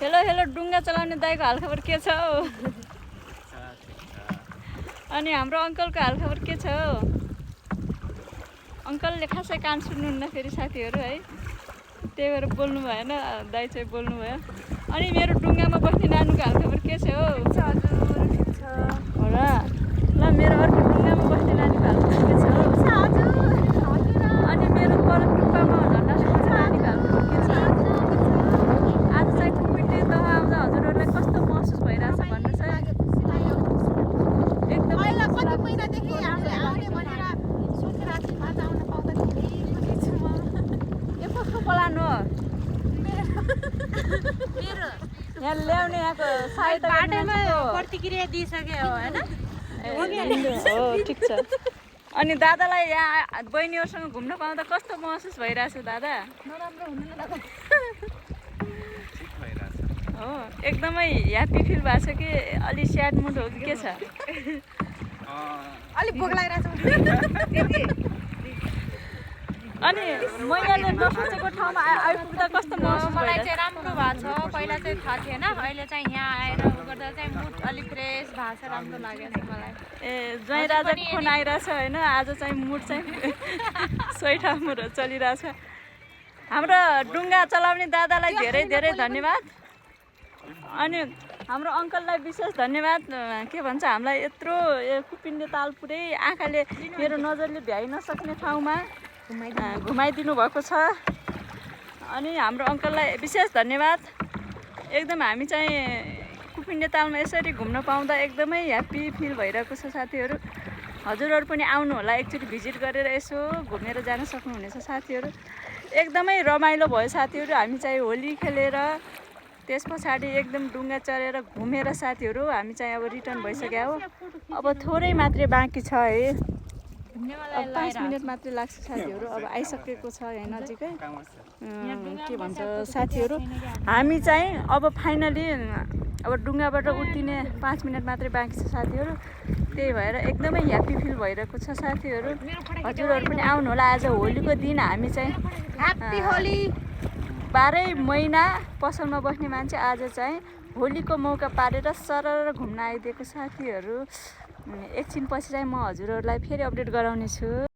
Hello hello डुङ्गा चलाउने दाइको हालखबर के छ हौ? अनि हाम्रो अङ्कलको हालखबर के छ हौ? अङ्कलले खासै कान सुन्नुहुन्न फेरि साथीहरू है, त्यही भएर बोल्नु भएन, दाइ चाहिँ बोल्नु भयो। अनि मेरो डुङ्गामा बस्ने नानुको हालखबर के छ हौ? हजुर ठिक छ होला ल, मेरो अर्को डुङ्गामा बस्ने नानीको हालखबर के छ हौ? अनि मेरो पर टुप्पामा झन्डा सुकाउने नानीको हालखबर के छ? आज चाहिँ कुपिटे दह आउँदा हजुरहरूलाई कस्तो महसुस भइरहेछ भन्नुहोस् है। एकदम कति महिनादेखि हामीले आउने भनेर सोचिरहेको थियौँ, आज आउन पाउँदा खुसी छु म। यो कस्तो प्लान हो? मेरो यहाँ ल्याउने यहाँको सहायता बाटोमा प्रतिक्रिया दिइसक्यो होइन? हो ठिक छ। अनि दादालाई यहाँ बहिनीहरूसँग घुम्न पाउँदा कस्तो महसुस भइरहेछ दादा? नराम्रो हुनु न दादा। हो एकदमै ह्याप्पी फिल भएको छ कि अलि स्याड मुड हो कि के छ? अलिक भोक लागिरहेछ। अनि मैले नसोचेको ठाउँमा आइपुग्दा कस्तो महसुस मलाई भइरहेछ? चाहिँ राम्रो भएको छ। पहिला चाहिँ थाहा थिएन, अहिले चाहिँ यहाँ आएर उ गर्दा चाहिँ मुड अलिक फ्रेस भएको छ, राम्रो लागेको छ मलाई। ए ज्वाइँ राजाको फोन आइरहेछ होइन, आज चाहिँ मुड चाहिँ सोही ठाउँमा चलिरहेछ। हाम्रो डुङ्गा चलाउने दादालाई धेरै धेरै धन्यवाद। अनि हाम्रो अङ्कललाई विशेष धन्यवाद। के भन्छ, हामीलाई यत्रो कुपिन्डे ताल पुरै आँखाले मेरो नजरले भ्याइ नसक्ने ठाउँमा घुमाइदिनु भएको छ। अनि हाम्रो अङ्कललाई विशेष धन्यवाद। एकदम हामी चाहिँ कुपिन्डे तालमा यसरी घुम्न पाउँदा एकदमै ह्याप्पी फिल भइरहेको छ साथीहरू। हजुरहरू पनि आउनु होला, एकचोटि भिजिट गरेर यसो घुमेर जान सक्नुहुनेछ साथीहरू। एकदमै रमाइलो भयो साथीहरू। हामी चाहिँ होली खेलेर त्यस पछाडि एकदम डुङ्गा चढेर घुमेर साथीहरू हामी चाहिँ अब रिटर्न भइसक्यो हो। अब थोरै मात्रै बाँकी छ है, अब 5 मिनट मात्रै लाग्छ साथीहरू। अब आइसकेको छ यहाँ नजिकै। के भन्छ साथीहरू, हामी चाहिँ अब फाइनली अब डुङ्गाबाट उत्रिने 5 मिनट मात्रै बाँकी छ साथीहरू। त्यही भएर एकदमै ह्याप्पी फिल भइरहेको छ साथीहरू। हजुरहरू पनि आउनु होला। आज होलीको दिन हामी चाहिँ ह्याप्पी होली। 12 महिना पसलमा बस्ने मान्छे आज चाहिँ होलीको मौका पारेर सरर घुम्न आइदिएको साथीहरू। एकछिन पछि चाहिँ म हजुरहरूलाई फेरि अपडेट गराउने छु।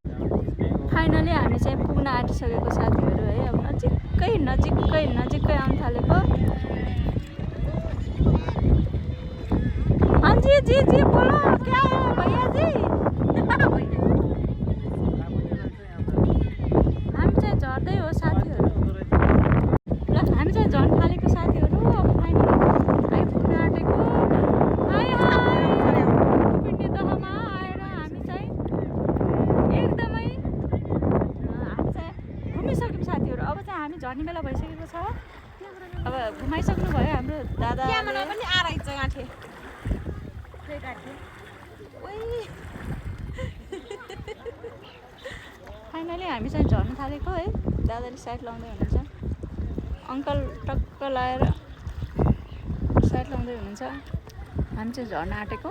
फाइनली हामी चाहिँ पुग्न आँटिसकेको साथीहरू है। अब नजिकै नजिकै नजिकै आउनु थालेको। हाँ जी जी जी बोलो, क्या हो भैया जी? हामी चाहिँ झर्दै हो साथीहरू। ल हामी चाहिँ झर्न थालेको साथीहरू। अब फाइनली आइपुग्न आँटेको। हाय हाय, कुपिन्डे दहमा आएर हामी चाहिँ एकदमै हामी चाहिँ घुमिसक्यौँ साथीहरू। अब चाहिँ हामी झर्ने बेला भइसकेको छ। अब घुमाइसक्नु भयो हाम्रो दादा। पनि आरहेछ गाँठे। फाइनली हामी चाहिँ झर्न थालेको है। दादाले साइड लाउँदै हुनुहुन्छ, अङ्कल टक्क लाएर साइड लाउँदै हुनुहुन्छ। हामी चाहिँ झर्न आँटेको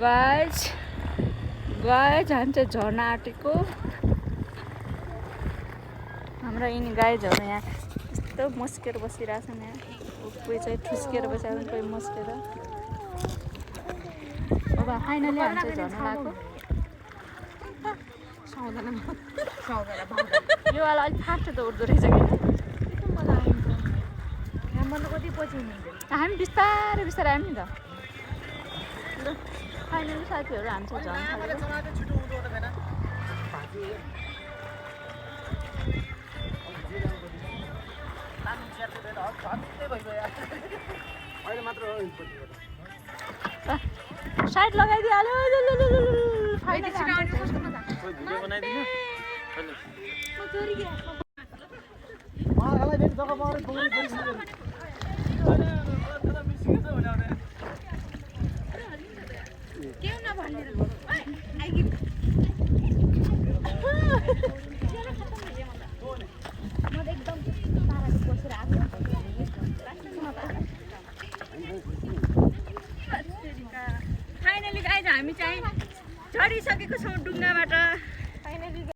गाइज हामी चाहिँ झर्न आँटेको। हाम्रो यिनी गाइजहरू यहाँ यस्तो मस्केर बसिरहेछन्। यहाँ कोही चाहिँ ठुस्केर बसिरहेछन्, कोही मस्केर। अब फाइनली हामी चाहिँ झर्न लागेको। यो वाला अलिक फास्ट त उठ्दो रहेछ कि। हामी बिस्तारै बिस्तारै आयौँ नि त। ल फाइनली साथीहरू हामी चाहिँ झर्न थालेको। साइड लगाइदिइहाल्यो। फाइनली जग्गा